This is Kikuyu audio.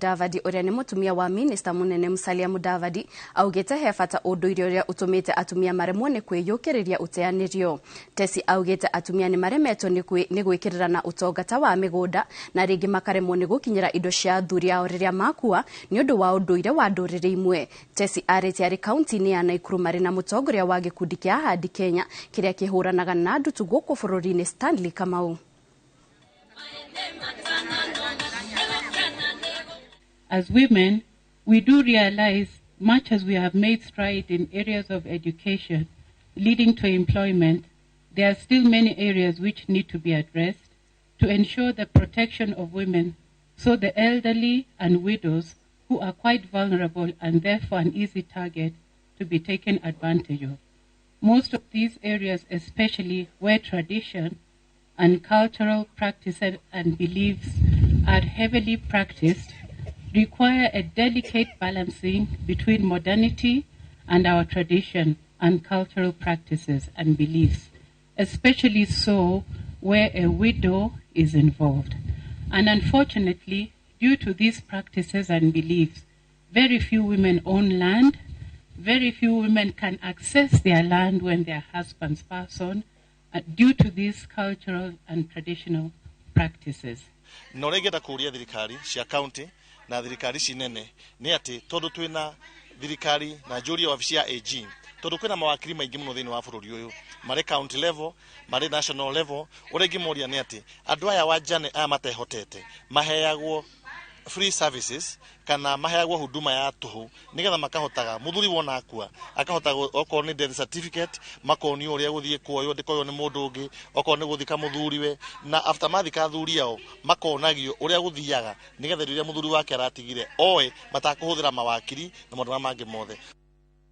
Mudavadi ũrĩa nĩ mũtumia wa minista mũnene Musalia Mudavadi augĩte he bata ũndũire ũrĩa ũtũmĩte atumia maremwo nĩ kwĩyũkĩrĩria ũteanĩrio. Tesi augĩte atumia nĩ maremetwo nĩ gwĩkĩrĩra na ũtonga ta wa mĩgũnda na rĩngĩ makaremwo nĩ gũkinyĩra indo cia athuri ao rĩrĩa makua nĩ ũndũ wa ũndũire wa ndũrĩrĩ imwe. Tesi arĩte arĩ kaunti-inĩ ya Nakuru marĩ na mũtongoria wa gĩkundi kĩa Ahadi Kenya kĩrĩa kĩhũranaga na ndutu gũkũ bũrũri-inĩ Stanley Kamau. As women, we do realize, much as we have made stride in areas of education leading to employment, there are still many areas which need to be addressed to ensure the protection of women, so the elderly and widows who are quite vulnerable and therefore an easy target to be taken advantage of. Most of these areas, especially where tradition and cultural practices and beliefs are heavily practiced, require a delicate balancing between modernity and our tradition and cultural practices and beliefs, especially so where a widow is involved. And unfortunately, due to these practices and beliefs, very few women own land, very few women can access their land when their husbands pass on, due to these cultural and traditional practices. Na ũrĩa ingĩenda kũria thirikari cia county na thirikari ici nene nĩ atĩ tondũ twĩna thirikari na njũrie wabici ya AG, tondũ kwĩna mawakiri maingĩ mũno thĩinĩ wa bũrũri ũyũ, marĩ county level, marĩ national level, ũrĩa ingĩmoria nĩ atĩ andũ aya wajane aya matehotete maheagwo free services kana maheagwo huduma ya tũhũ nĩgetha makahotaga mũthuri wona akua akahota okorwo nĩ death certificate makonio ũrĩa gũthiĩ kuoywo ndĩkoywo nĩ mũndũ ũngĩ, okorwo nĩ gũthika mũthuriwe, na after mathika athuri ao makonagio ũrĩa gũthiaga nĩgetha rĩrĩa mũthuri wake aratigire oe matakũhũthĩra mawakiri na maũndũ marĩa mangĩ mothe.